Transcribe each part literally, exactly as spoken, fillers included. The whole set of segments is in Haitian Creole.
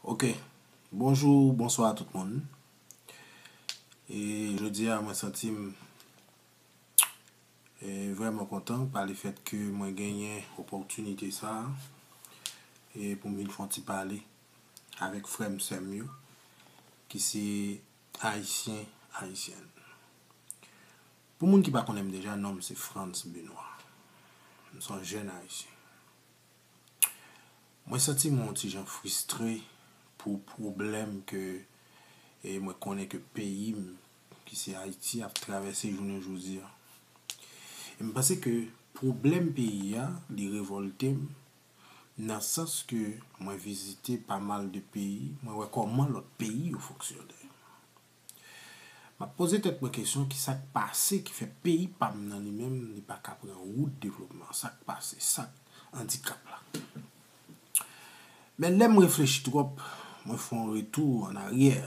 Ok. Bonjou, bonswa tout moun. E jodi a, mwen santi m e, vrèman kontan pa lefèt ke mwen genyen opòtinite sa a e pou m vin fè yon ti pale avèk frè m, sè m yo, ki se Ayisyen, Ayisyèn. Pou moun ki pa konnen m deja, non m se Frantz Benoît. M se yon jèn Ayisyen. Mwen santi m yon ti jan fristre pou pwoblèm ke e mwen konnen ke peyi m, ki se Ayiti, ap travèse jounen jodi a. E m panse ke pwoblèm peyi a, li revòlte m, nan sans ke mwen vizite pa mal de peyi, mwen wè kòman lòt peyi yo fonksyone. M ap poze tèt mwen kesyon, ki sa k pase ki fè peyi pa m nan li menm, li pa ka pran wout devlopman? Sa k pase? Sa k andikap la? Men lè m reflechi twòp, mwen fè yon retou an aryè.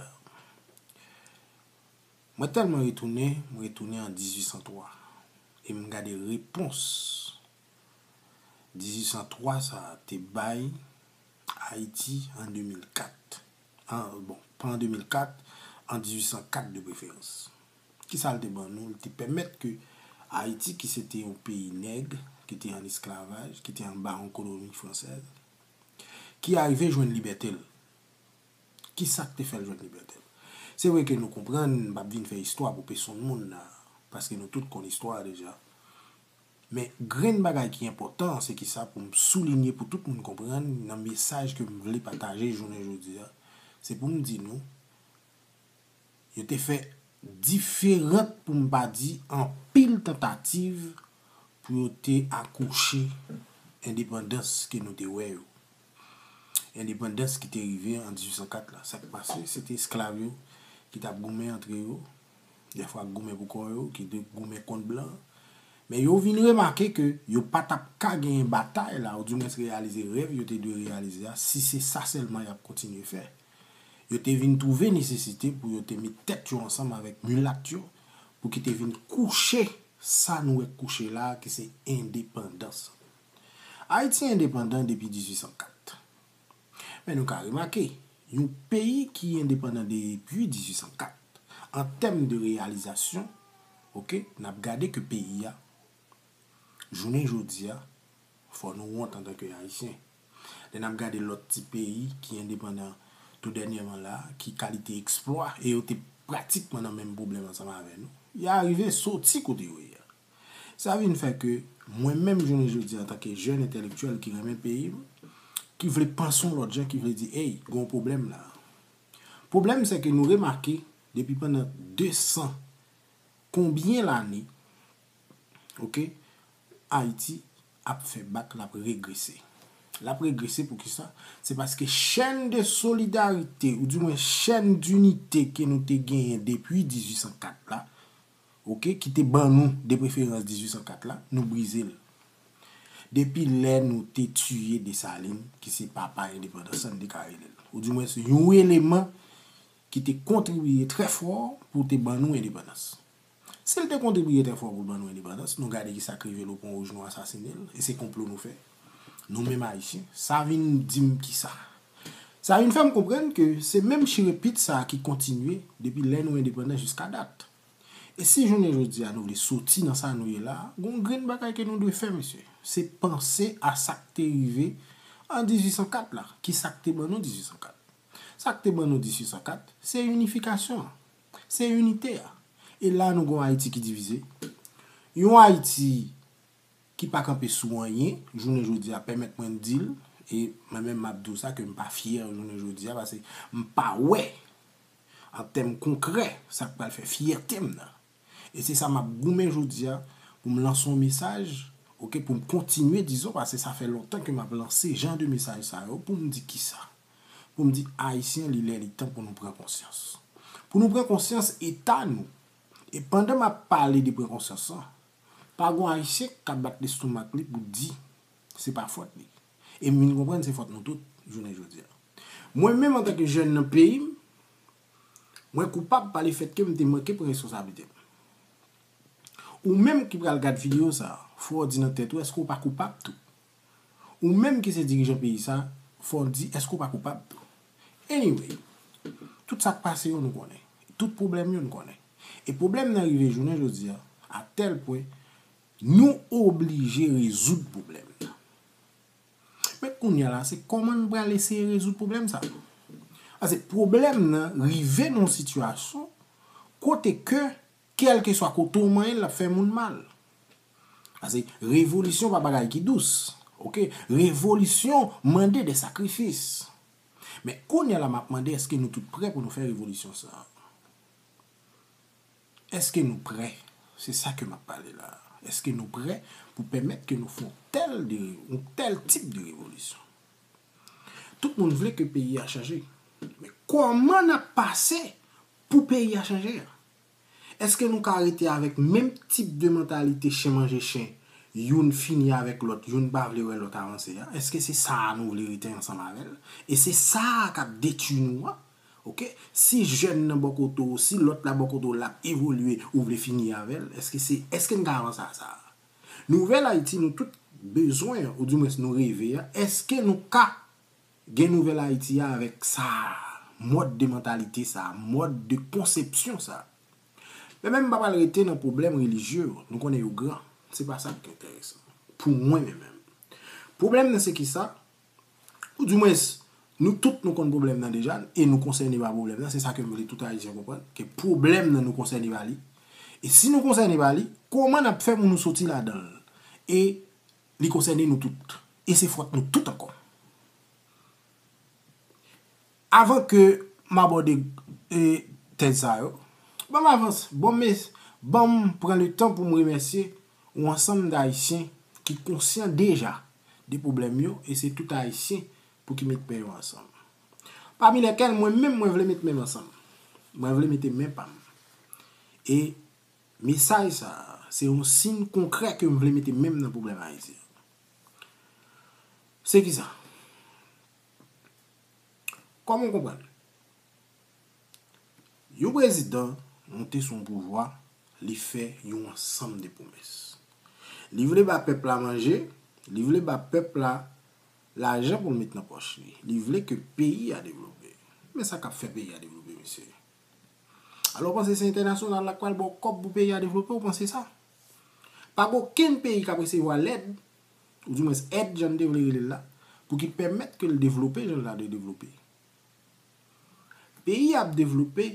Mwen tèlman retounen, mwen retounen an dizuit san twa. E m gade repons dizuit san twa sa a te bay Ayiti an de mil kat. An, bon, pa an de mil kat, an dizuit san kat de preferans. Kisa l te ban nou? L te pèmèt ke Ayiti, ki se te yon peyi nèg, ki te an esklavaj, ki te anba yon koloni fransèz, ki arive jwenn libète l. Kisa k te fè l jwenn libète l? Se vre ke nou konprann, m p ap vin fè istwa pou pèsonn moun la, paske nou tout konn istwa a deja. Men grenn bagay ki enpòtan, se kisa pou m soulinye pou tout moun konprann nan mesaj ke m vle pataje jounen jodi a, se pou m di nou, yo te fè diferan, pou m pa di anpil tantativ pou yo te akouche endepandans ke nou te wè yo. Endepandans ki te rive an dizuit san kat la. Sa k pase, se te esklav yo ki t ap goumen antre yo, dèfwa goumen pou kò yo, ki te goumen kont blan. Men yo vin remake ke yo pa t ap ka genyen batay la, oudimwens reyalize rèv yo te dwe reyalize a, si se sa sèlman y ap kontinye fè. Yo te vin twouve nesesite pou yo te met tèt yo ansanm avèk milat yo, pou ki te vin kouche sa nou wè k kouche la a, ki se endepandans. Ayiti endepandan depi dizuit san kat. Men nou ka remake, yon peyi ki endepandan depi dizuit san kat, an tèm de reyalizasyon, ok, n ap gade ke peyi a, jounen jodi a, fò nou wont antanke Ayisyen. Lè n ap gade lòt ti peyi ki endepandan tou dènyèman la, ki kalite eksplwa, e yo te pratikman nan menm pwoblèm ansanm avè nou, y a rive soti kote yo ye a. Sa vin fè ke mwen menm jounen jodi a, antanke jèn entèlektyèl ki renmen peyi m, ki vle panse yon lòt jan, ki vle di, ey, gen yon pwoblèm la. Pwoblèm se ke nou remake, depi pandan de san konbyen lane, ok, Ayiti ap fè bak, l ap regrese. L ap regrese poukisa? Se paske chèn de solidarite, oudimwens chèn dinite ke nou te genyen depi dizuit san kat la, ok, ki te ban nou de preferans dizuit san kat la, nou brize l. Depi lè nou te tiye Desalin, ki se papa endepandans la, n te ka rele l. Oudimwens, yon eleman ki te kontribiye trè fò pou te ban nou endepandans. Si l te kontribiye trè fò pou l ban nou endepandans, nou gade ki sa k rive l o Pon Wouj, nou asasinen l, e se konplo nou fè. Nou menm Ayisyen, sa vin di m kisa? Sa vin fè m konprann ke se menm chirepit sa a ki kontinye depi lè nou endepandan jiska dat. E si jounen jodi a nou vle soti nan sa nou ye la a, gon grenn bagay ke nou dwe fè, mesye. Se panse a sa k te rive an dizuit san kat la. Ki sa k te ban nou dizuit san kat? Sa k te ban nou dizuit san kat, se inifikasyon an. Se inite a. E la nou gon Ayiti ki divize. Yon Ayiti ki pa kanpe sou anyen, jounen jodi a, pèmèt mwen di l, e mwen menm m ap di w sa, ke m pa fyè jounen jodi a, paske m pa wè, an tèm konkrè, sa k pral fè fyète m nan. E se sa m ap goumen jodi a, pou m lanse yon mesaj, ok, pou m kontinye, dizon, paske sa fè lontan ke m ap lanse jan de mesaj sa yo, pou m di kisa? Pou m di, Ayisyen, li lè, li tan pou nou pran konsyans. Pou nou pran konsyans eta nou. E pandan m ap pale de pran konsyans lan, pa gon Ayisyen k ap bat lestomak li pou di se pa fòt li. E m vin konprann se fòt nou tout, jounen jodi a. Mwen menm, antanke jèn nan peyi m, mwen koupab pa lefètke m te manke pran responsablite m. Ou menm ki pral gad videyo sa a, fò w di nan tèt ou, èske w pa koupab tou? Ou menm ki se dirijan peyi sa a, fò w di, èske w pa koupab tou? Anyway, tout sa k pase yo nou konnen. Tout pwoblèm yo nou konnen. E pwoblèm nan rive jounen jodi a, a tèl pwen, nou oblije rezoud pwoblèm nan. Men kounye a la, se kòman n pral eseye rezoud pwoblèm sa? Paske pwoblèm nan rive nan yon sitiyasyon kote ke, kèlkeswa kote w manyen l, l ap fè moun mal. Paske revolisyon pa bagay ki dous. Oke? Revolisyon mande de sakrifis. Men kounye a la, m ap mande, èske nou tout prè pou nou fè revolisyon sa a? Èske nou prè? Se sa ke m ap pale la. Èske nou prè pou pèmèt ke nou fè yon tèl de, yon tèl tip de revolisyon? Tout moun vle ke peyi a chanje. Men kòman n ap pase pou peyi a chanje a? Èske nou ka rete avèk menm tip de mantalite chen manje chen, youn fini avèk lòt, youn pa vle wè lòt avanse a? Èske se sa a nou vle rete ansanm avè l? E se sa a k ap detwi nou an? Oke? Si jèn nan bò kote w, si lòt la bò kote w, l ap evolye, ou vle fini avè l, èske se, èske n ka avanse a sa a? Nouvèl Ayiti, nou tout bezwen, oudimwens nou reve a, èske nou ka gen Nouvèl Ayiti a avèk sa a, mòd de mantalite sa a, mòd de konsepsyon sa a? Men menm m pa pral rete nan pwoblèm relijye yo, nou konnen yo gran. Se pa sa k enteresan. Pou mwen menm menm. Pwoblèm nan se kisa? Oudimwens, nou tout nou konn pwoblèm nan deja, e nou konsène pa pwoblèm nan, se sa ke m vle tout Ayisyen konprann, ke pwoblèm nan nou konsène pa li. E si nou konsène pa li, kòman n ap fè pou nou soti ladan l? E li konsène nou tout. E se fòt nou tout ankò. Avan ke m abòde, e, tèz sa yo, ban m avans, ban m, ban m pran le tan pou m remèsye yon ansanm d Ayisyen ki konsyan deja de pwoblèm yo, e se tout Ayisyen pou ki met men yo ansanm. Pami lèkèl mwen menm, mwen vle met men m ansanm. Mwen vle mete men pa m. E mesaj sa a, se yon siy konkrè ke m vle mete men m nan pwoblèm Ayiti a. Se kisa? Kòman w konprann? Yon prezidan monte sou yon pouvwa, li fè yon ansanm de pwomès. Li vle ba pèp la manje, li vle ba pèp la lajan pou l met nan pòch li. Li vle ke peyi a devlope. Men sa k ap fè peyi a devlope, mesye. Alò, w panse se entènasyonal la k pral ba w kòb pou peyi a devlope, w panse sa? Pa gen okenn peyi k ap resevwa lèd, oudimwens èd, jan n te vle rele l la, pou ki pèmèt ke l devlope jan l ta dwe devlope. Peyi a ap devlope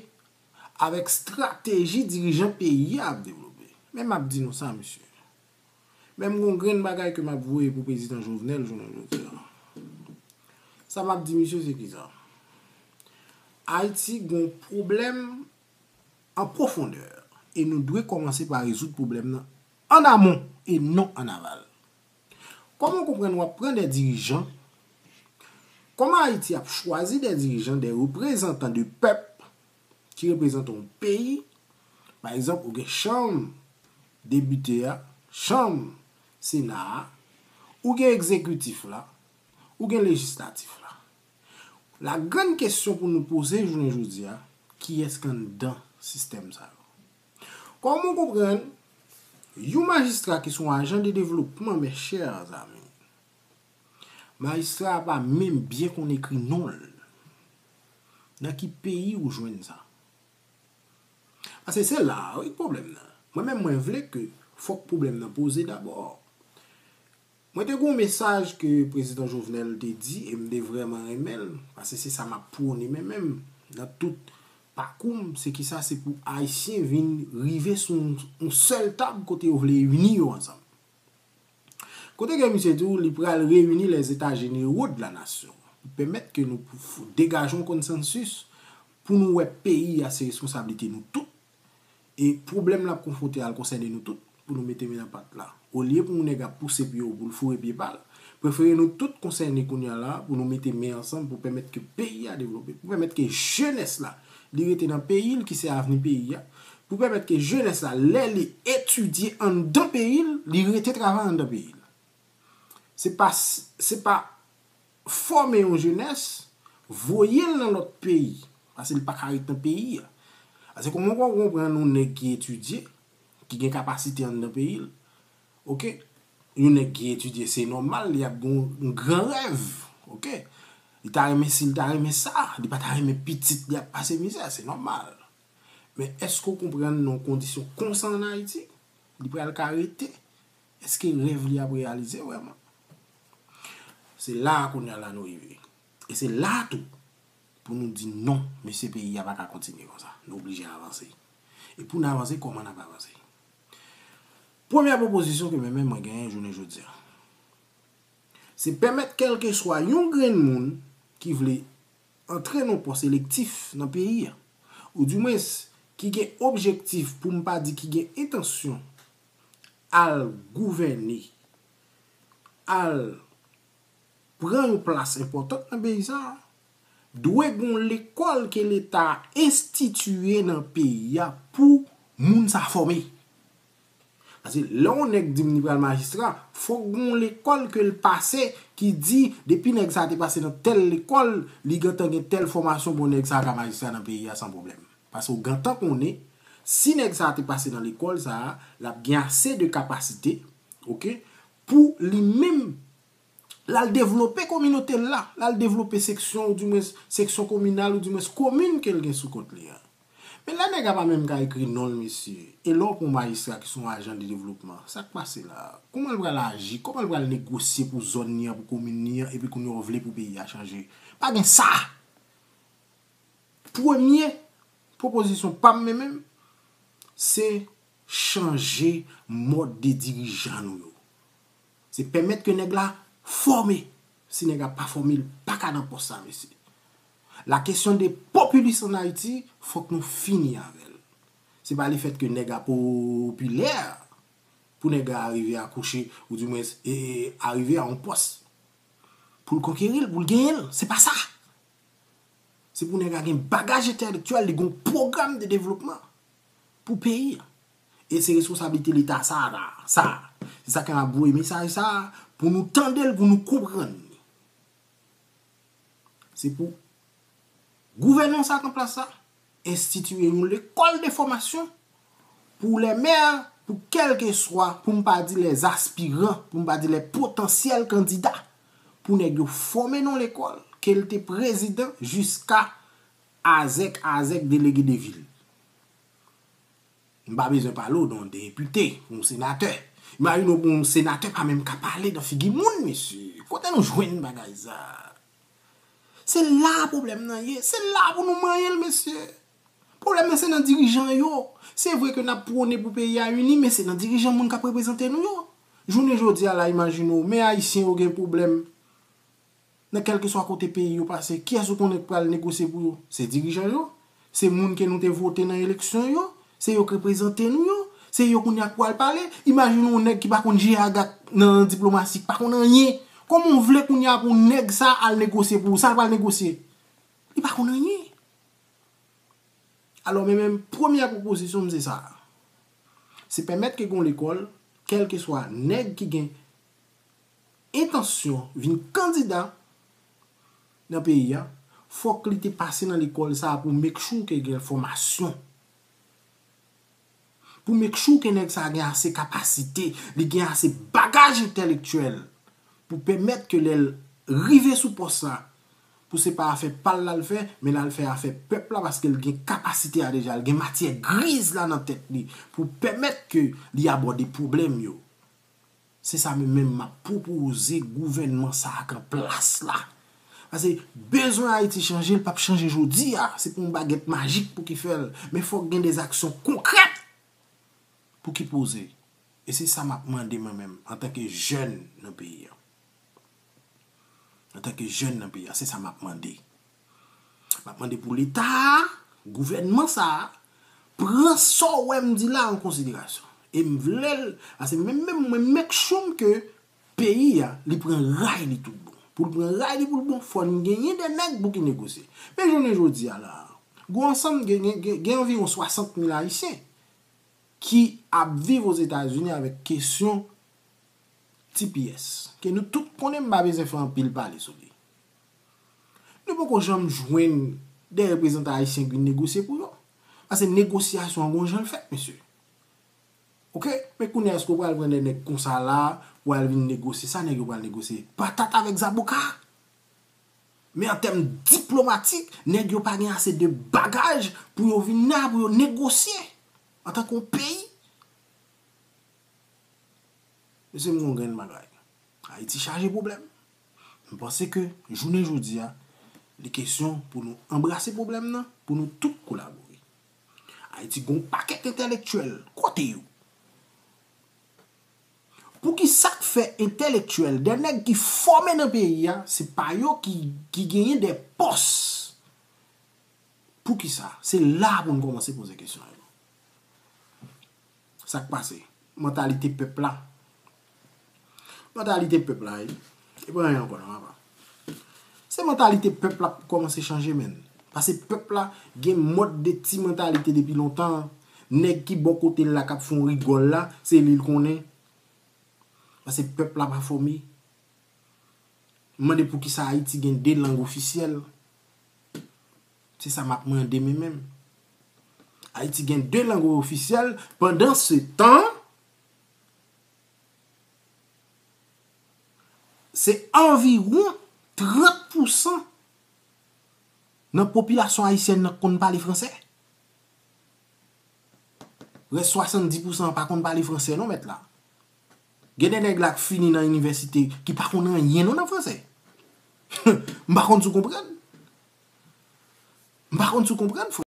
avèk estrateji dirijan peyi a ap devlope. Men m ap di nou sa, mesye. Men m gen yon grenn bagay ke m ap voye pou prezidan Jovenel jounen jodi a. Sa m ap di misye se kisa? Ayiti gen yon pwoblèm an pwofondè e nou dwe kòmanse pa rezoud pwoblèm nan an amon e non an aval. Kòman w konprann w ap pran de dirijan? Kòman Ayiti ap chwazi de dirijan, de reprezantan de pèp ki reprezante yon peyi? Pa egzanp, ou gen chanm depite a, chanm sena a, ou gen egzekitif la, ou gen lejislatif la. La grann kesyon pou nou poze jounen jodi a, kiyès k anndan sistèm sa yo? Kòman w konprann yon majistra ki se yon ajan de devlopman, mes chers amis? Majistra a pa menm byen konn ekri non l. Nan ki peyi ou jwenn sa? Paske se la a wi pwoblèm nan. Mwen menm mwen vle ke fòk pwoblèm nan poze dabò. Mwen te gen yon mesaj ke prezidan Jovenel te di e m te vrèman renmen l, paske se sa m ap pwone men menm nan tout pakou m, se kisa, se pou Ayisyen vin rive sou yon, yon sèl tab kote yo vle ini yo ansanm. Kote ke misye di w li pral reyini les états généraux de la nation pou pèmèt ke nou pou f- degaje yon konsansis pou nou wè peyi a se responsablite nou tout. E pwoblèm l ap konfwonte a l konsène nou tout pou nou mete men nan pat la. Olye pou yon nèg ap pouse pye w pou l foure pye pa l, prefere nou tout konsène kounye a la pou nou mete men ansanm pou pèmèt ke peyi a devlope, pou pèmèt ke jenès la li rete nan peyi l ki se avni peyi a, pou pèmèt ke jenès la lè li etidye anndan peyi l, li rete travay anndan peyi l. Se pa, se pa fòme yon jenès, voye l nan lòt peyi, paske l pa ka ret nan peyi a. Paske kòman w konprann yon nèg ki etidye, ki gen kapasite anndan peyi l, oke, yon nèg ki etidye, se nòmal, li ap gen yon gran rèv, oke. Li ta renmen, si l ta renmen sa, li pa ta renmen pitit li ap pase mizè, se nòmal. Men èske w konprann nan yon kondisyon konsa ann Ayiti, li pral ka rete? Èske rèv li ap reyalize vrèman? Se la a kounye a la nou rive. E se la a tou pou nou di non, mesye, peyi a pa ka kontinye konsa. Nou oblije avanse. E pou n avanse, kòman n ap avanse? Premyè pwopozisyon ke mwen menm mwen genyen jounen jodi a, se pèmèt kèlkeswa yon grenn moun ki vle antre nan pòs elektif nan peyi a, oudimwens ki gen objektif, pou m pa di ki gen entansyon al gouvène, al pran yon plas enpòtan nan peyi sa a, dwe gen yon lekòl ke Leta enstitiye nan peyi a pou moun sa fòme. Paske lè yon nèg di m li pral majistra, fòk gen yon lekòl ke l pase ki di, depi nèg sa te pase nan tèl lekòl, li gentan gen tèl fòmasyon, bon, nèg sa ka majistra nan peyi a san pwoblèm. Paske w gentan konnen, si nèg sa te pase nan lekòl sa a, l ap gen ase de kapasite, oke, pou li menm l al devlope kominote l la, l al devlope seksyon, oudimwens seksyon kominal, oudimwens komin ke l gen sou kont li a. Men lè nèg la pa menm ka ekri non l, mesye, e lè w pran majistra ki se yon ajan de devlopman, sa k pase la? Kòman l pral aji? Kòman l pral negosye pou zòn li an, pou komin li an, epi kounye a w vle pou peyi a chanje? Pa gen sa! Premye pwopozisyon pa m, men menm, se chanje mòd de dirijan nou yo. Se pèmèt ke nèg la fòme. Si nèg la pa fòme, li pa ka nan pòs sa, mesye. La kesyon de popilis ann Ayiti, fòk nou fini avè l. Se pa lefèt ke nèg la popilè pou nèg la arive akouche, oudimwens, e, e, arive a yon pòs pou l konkeri l, pou l genyen l. Se pa sa. Se pou nèg la gen bagaj entèlektyèl, li gen yon pwogram de devlopman pou peyi a. E se responsablite Leta sa a, sa a. Se sa k ap voye mesaj sa a, pou nou tande l, pou nou konprann li. Se pou gouvènman sa k an plas la enstitiye yon lekòl de fòmasyon pou lè mè, pou kèlkeswa, pou m pa di lè aspiran, pou m pa di lè potansyèl kandida, pou nèg yo fòme nan lekòl, ke l te prezidan jiska azèk, azèk delege de vil. M pa bezwen pale w de yon depite, yon senatè. Imajine w pou yon senatè pa menm ka pale nan figi moun, mesye. Kote nou jwenn bagay sa? Se la pwoblèm nan ye. Se la pou nou manyen l, mesye. Pwoblèm nan se nan dirijan yo. Se vre ke n ap pwone pou peyi a ini, men se nan dirijan moun k ap reprezante nou yo. Jounen jodi a la, imajine w, men ayisyen yo gen pwoblèm nan kèlkeswa kote peyi yo pase, kiyès ou konnen k pral negosye pou yo? Se dirijan yo, se moun ke nou te vote nan eleksyon yo, se yo k reprezante nou yo, se yo kounye a k pral pale. Imajine yon nèg ki pa konn jere agak nan diplomasi, ki pa konn anyen. Kòman w vle kounye a pou nèg sa al negosye pou ou? Sa l pral negosye? Li pa konn anyen. Alò, men menm premyè pwopozisyon m se sa a. Se pèmèt ke gen yon lekòl, kèlkeswa nèg ki gen entansyon vin kandida nan peyi a, fòk li te pase nan lekòl sa a pou make sure ke gen fòmasyon. Pou make sure ke nèg sa a gen ase kapasite, li gen ase bagaj entèlektyèl pou pèmèt ke lè l rive sou pòs la, pou se pa afè pa l l al fè, men l al fè afè pèp la paske l gen kapasite a deja, l gen matyè griz la nan tèt li pou pèmèt ke li abòde pwoblèm yo. Se sa menm menm m ap pwopoze gouvènman sa a k an plas la. Paske bezwen Ayiti chanje, l p ap chanje jodi a. Se pa yon bagèt majik pou ki fè l. Men fòk gen de aksyon konkrèt pou ki poze. E se sa m ap mande mwen menm, antanke jèn nan peyi a. Antanke jèn nan peyi a, se sa m ap mande. M ap mande pou Leta a, gouvènman sa a, pran sa w wè m di la an konsiderasyon. E m vle l, paske menm, menm mwen, make sure ke peyi a, li pran ray li tout bon. Pou l pran ray li pou l bon, fò n genyen de nèg pou ki negosye. Men jounen jodi a la, gen ansanm, gen, gen, gen, gen anviwon swasant mil Ayisyen ki ap viv Ozetazini avèk kesyon T P S, ke nou tout konnen, m pa bezwen fè anpil pale sou li. Nou poko janm jwenn de reprezantan ayisyen ki vin negosye pou yo. Paske negosyasyon an gon jan l fèt, mesye. Oke? Men kounye a, èske w pral pran de nèg konsa la pou al vin negosye? Sa nèg yo pral negosye? Patat avèk zaboka? Men an tèm diplomatik, nèg yo pa gen ase de bagaj pou yo vin la, pou yo negosye antanke yon peyi. Mesye, m gon grenn bagay. Ayiti chaje pwoblèm. M panse ke jounen jodi a, li kesyon pou nou anbrase pwoblèm nan, pou nou tout kolabore. Ayiti gon pakèt entèlektyèl. Kote yo? Poukisa k fè entèlektyèl, de nèg ki fòme nan peyi a, se pa yo ki, ki genyen de pòs? Poukisa? Se la pou n kòmanse poze kesyon yo. Sa k pase? Mantalite pèp la. Mantalite pèp la, wi. E pa anyen ankò non, papa. Se mantalite pèp la k kòmanse chanje, menn. Paske pèp la gen mòd de ti mantalite depi lontan. Nèg ki bò kote l la k ap fè yon rigòl la, se li l konnen. Paske pèp la pa fòme. M mande poukisa Ayiti gen de lang ofisyèl. Se sa m ap mande mwen menm. Ayiti gen de lang ofisyèl, pandan se tan, se anviwon trant pousan nan popilasyon ayisyèn nan k konn pale fransè. Rès swasanndis pousan an pa konn pale fransè non, mèt la. Gen de nèg la k fini nan inivèsite ki pa konn anyen non nan fransè. M pa konn si w konprann. M pa konn si w konprann, frè.